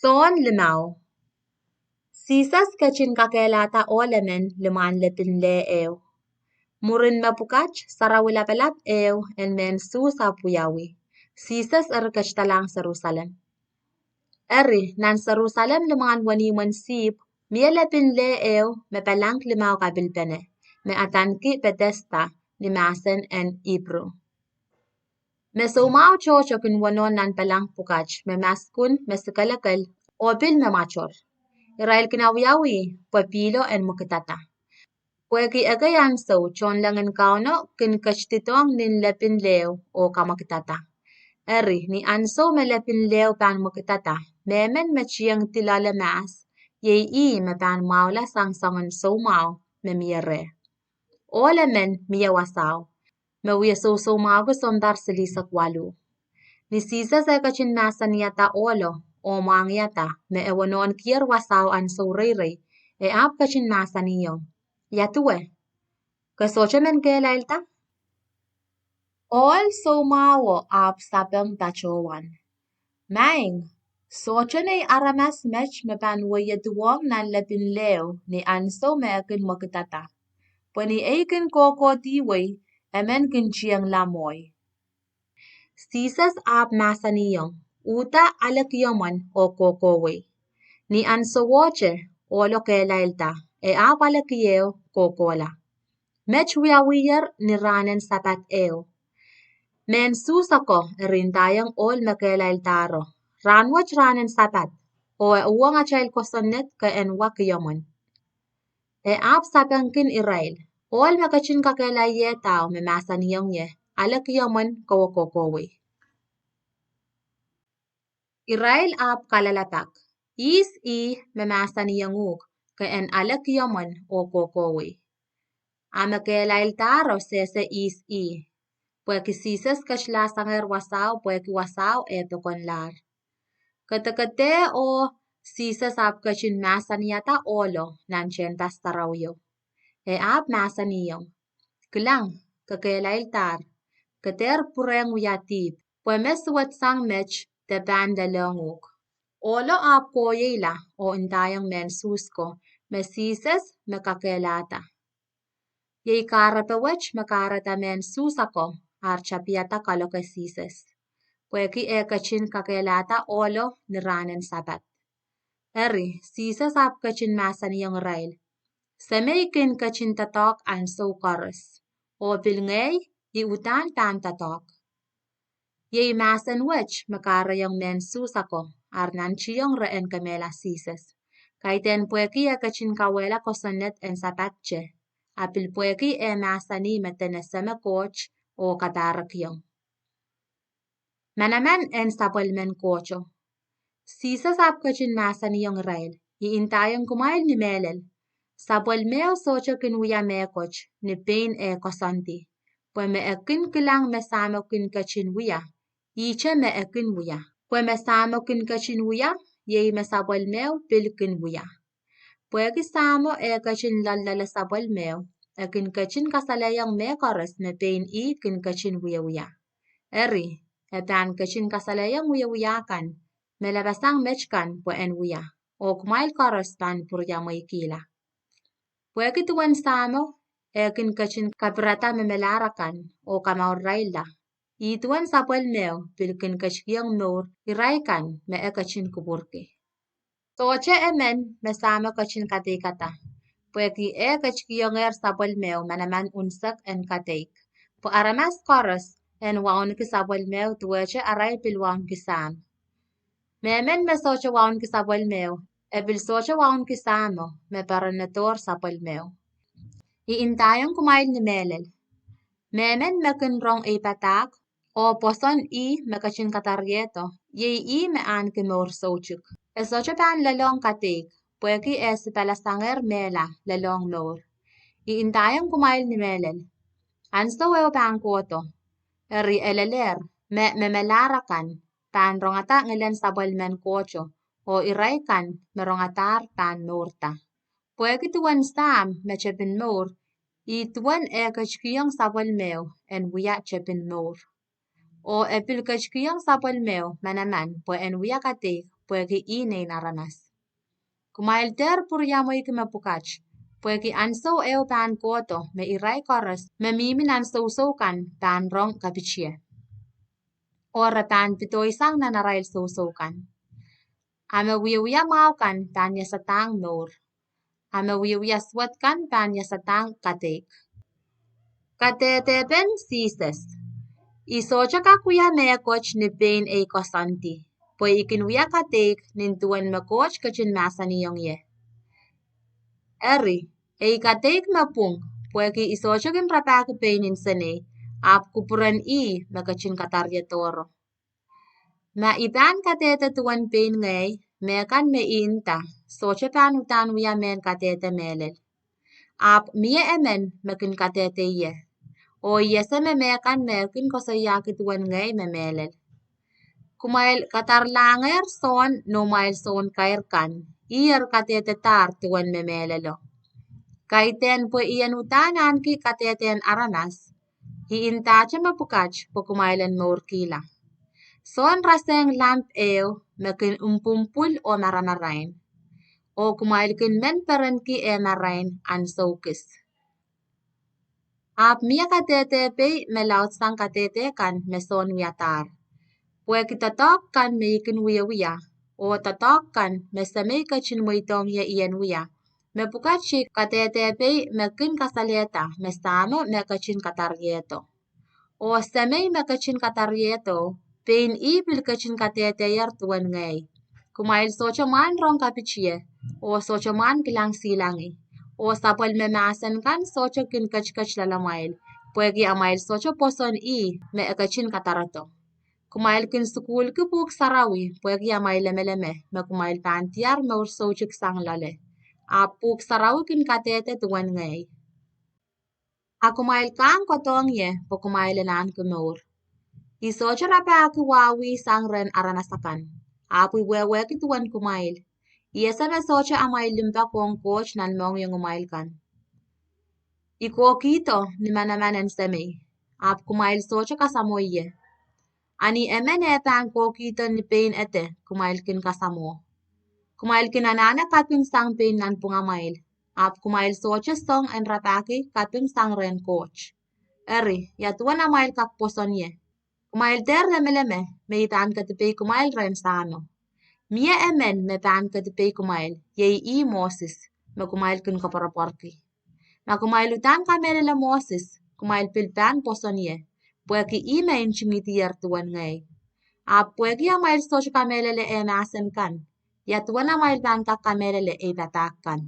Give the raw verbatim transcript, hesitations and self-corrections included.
Sohn limau. Sises ketin kakehlahda ohl emen limwahn lepin leh ehu. Mwurin mepwukat, sarawi lapalap ehu en mehn Suhs ahpw wiawi. Sises eri ketidalahng Serusalem. Eri, nan Serusalem limwahn wenihmwen sihpw, mie lepin leh ehu me palahng limau kapilpene, me adaneki Pedesda ni mahsen en Ipru. Me soumwahu tohto kin wonohn nan palahng pwukat me maskun me sikelekel oh pil me mwator. Irail kin awiawih pwe pihlo en mwekidada. Pwehki ekei ansou tohnleng en Kauno kin ketidihdohng nin lepin leh ehu oh kamwekidada. Eri, ni ansou me lepin leh ehu pahn mwekidada, mehmen me tieng di loale mahs, iei ih me pahn mwahula sang soangen soumwahu me mie reh. Ohl emen mie wasao, me wie sousoumwahuki sounpar silihsek waluh. Ni Sises eh ketin mahsanihada ohlo oh mwahngihada me e wonohnkier wasao ansou reirei, e ahpw ketin mahsanihong, "Ia duwe? Ke sohte men kehlailda?" Ohl soumwahuo ahpw sapeng patohwan, "Maing, sohte nei aramas met me pahn weieduwohng nan lepin leh ehu ni ansou me e kin mwekidada. Pwe ni ei kin kohkohdihwei, emen kin tiengla mwohi." Sises ahpw mahsanihong, "Uhda ale kiomwen oh kohkohwei." Ni ansowohte, ohlo kehlailda, e ahpw ale kiehu kohkohla. Met wiawiher ni rahnen Sapad ehu. Mehn Suhs ako eri ndaiong ohl me kehlailadaro, "Rahnwet rahnen Sapad, oh e uhwong atail kosonned ke en wa kiomwen." E ahpw sapengkin irail, "Ohl me ketin kakehlaiehdahu me mahsanihong ie, 'Ale kiomwen kowe kohkohwei.'" Irail ahpw kalelapak, "Ihs ih me mahsanihong uhk ke en ale kiomwen oh kohkohwei?" A me kehlailadaro sehse ihs ih, pwehki Sises ketila sangehr wasao pwehki wasao eh pokonlahr. Kedekedeo Sises ahpw ketin mahsanihada ohlo nan tehnpas sarawio. E ahpw mahsanihong, "Kilang, ke kehlaildahr, ke dehr pwurehng wia dihp, pwe me suwedsang met de pahn lelohng uhk." Ohlo ahpw kohieng oh ndaiong mehn Suhs ko me Sises me kakehlada. Iei kahrepe wet me kahrehda mehn Suhs ako ar tapihada kaloke Sises, pwehki e ketin kakehlada ohlo ni rahnen Sapad. Eri, Sises ahpw ketin mahsanihong irail, "Semei kin ketin doadoahk ansou koaros, oh pil ngehi, I uhdahn pahn doadoahk." Iei mahsen wet me kahrehiong mehn Suhs ako ar nantihong re en kemehla Sises, kaidehn pwehki e ketin kawehla kosonned en Sapad te, a pil pwehki e mahsanih me dene Seme Koht oh kapahrek iong. Manaman en sapwellimen Kohto. Sises ahpw ketin mahsanihong irail, "I ndaiong kumwail ni mehlel, sapwellimeo sohte kin wia mehkot ni pein eh koasoandi. Pwe me e kin kilang me Sahmo kin ketin wia, ihte me e kin wia. Pwe me Sahmo kin ketin wia, iei me sapwellimeo pil kin wia. Pwehki Sahmo eh ketin loalloale sapwellimeo, e kin ketin kasalehiong mehkoaros me pein ih kin ketin wiewia. Eri, e pahn ketin kasalehiong wiewia kan, me lapasang met kan pwe en wia, oh kumwail koaros pahn pwuriamweikihla. Pwehki duwen Sahmo eh kin ketin kapirada me melahr akan oh kamourirailla, ih duwen sapwellimeo pil kin ketikihong mour irail kan me e ketin kupwurki. Sohte emen me Sahmo ketin kadeikada, pwehki e ketikihongehr sapwellimeo manaman unsek en kadeik, pwe aramas koaros en wauneki sapwellimeo duwehte arail pil wauneki Sahm. Mehmen me sohte wauneki sapwellimeo, e pil sohte wauneki Sahmo me poaronedohr sapwellimeo. I ndaiong kumwail ni mehlel, mehmen me kin rong ei padahk oh pwoson ih me ketin kadariehdo, iei ih me ahneki mour soutuk. E sohte pahn lelohng kadeik, pwehki e sipala sangehr mehla lelohng mour. I ndaiong kumwail ni mehlel, ansou ehu pahn kohdo, eri elelehr, me me melahr akan pahn rongada ngilen sapwellimen Kohto, oh irail kan me rongadahr pahn mourda. Pwehki duwen Sahm me tepin mour, ih duwen eh ketikihong sapwellimeo en wia tepin mour. Oh e pil ketikihong sapwellimeo manaman pwe en wia kadeik, pwehki ih Nein Aramas. Kumwail dehr pwuriamweiki mepwukat, pwehki ahnsou ehu pahn kohdo me irail koaros me mihmi nan sousou kan pahn rong kapitie, oh re pahn pidoisang nan arail sousou kan. A me wiewia mwahu kan pahn iasadahng mour. A me wiewia suwed kan pahn iasadahng kadeik. Kadehdepen Sises. I sohte kak wia mehkot ni pein ei koasoandi, pwe I kin wia kadeik nin duwen me Koht ketin mahsanihong ie. Eri, ei kadeik me pwung, pwehki I sohte kin rapahki pein nsenei, ahpw kupwuren ih me ketin kadariedohro. Ma I pahn kadehde duwen pein ngehi, mehkan me I nda sohte pahn uhdahn wia mehn kadehde mehlel. Ahpw mie emen me kin kadehde ie, oh I ese me mehkan me e kin koasoiahki duwen ngehi me mehlel. Kumwail kadaralahngehr Sohn noumwail sounkair kan, ih eri kadehdedahr duwen me mehlelo. Kaidehn pwe I en uhdahn ahneki kadehde en aramas, I ndahte mepwukat pwe kumwail en mourkihla. Sohn rasehng lamp ehu me kin mpumpwul oh maramarain, oh kumwail kin men perenki eh marain ahnsou kis. Ahpw mie kadehde pei me laudsang kadehde kan me Sohn wiadahr. Pwehki doadoahk kan me I kin wiewia, oh doadoahk kan me Semei ketin mweidohng ie I en wia, mepwukat iei kadehde pei me kin kasalehda me Sahmo me ketin kadariedo. Oh Semei me ketin kadariedo, pein ih pil ketin kadehdehier duwen ngehi. Kumwail sohte mwahn rong kapitie, oh sohte mwahn kilang silangih, oh sapwellime mahsen kan sohte kin ketiket loalamwail, pwehki amwail sohte pwoson ih me e ketin kadarodo. Kumwail kin sukuhlki Pwuhk Sarawi pwehki amwail lemeleme me kumwail pahn diar mour soutuk sang loale. Ahpw Pwuhk Sarawi kin kadehde duwen ngehi. A kumwail kahng kohdohng ie pwe kumwail en ahneki mour. I sohte rapahki wahwih sang rehn aramas akan, ahpw I wehwehki duwen kumwail. I ese me sohte amwail limpoak ong Koht nan mohngiongimwail kan. I kohkihdo ni manaman en Semei, ahpw kumwail sohte kasamwo ie. A ni emen eh pahn kohkihdo ni pein ede, kumwail kin kasamwo. Kumwail kin anahne kaping sang pein nanpwungamwail, ahpw kumwail sohte song en rapahki kaping sang rehn Koht. Eri, ia duwen amwail kak pwoson ie? Kumwail dehr lemeleme me I pahn kedipei kumwail rehn Sahmo. Mie emen me pahn kedipei kumwail, iei ih Moses, me kumwail kin koapworopworki. Ma kumwail uhdahn kamehlele Moses, kumwail pil pahn pwoson ie, pwehki ih me ntingihdier duwen ngehi. Ahpw pwehki amwail sohte kamehlele eh mahsen kan, ia duwen amwail pahn kak kamehlele ei padahk kan?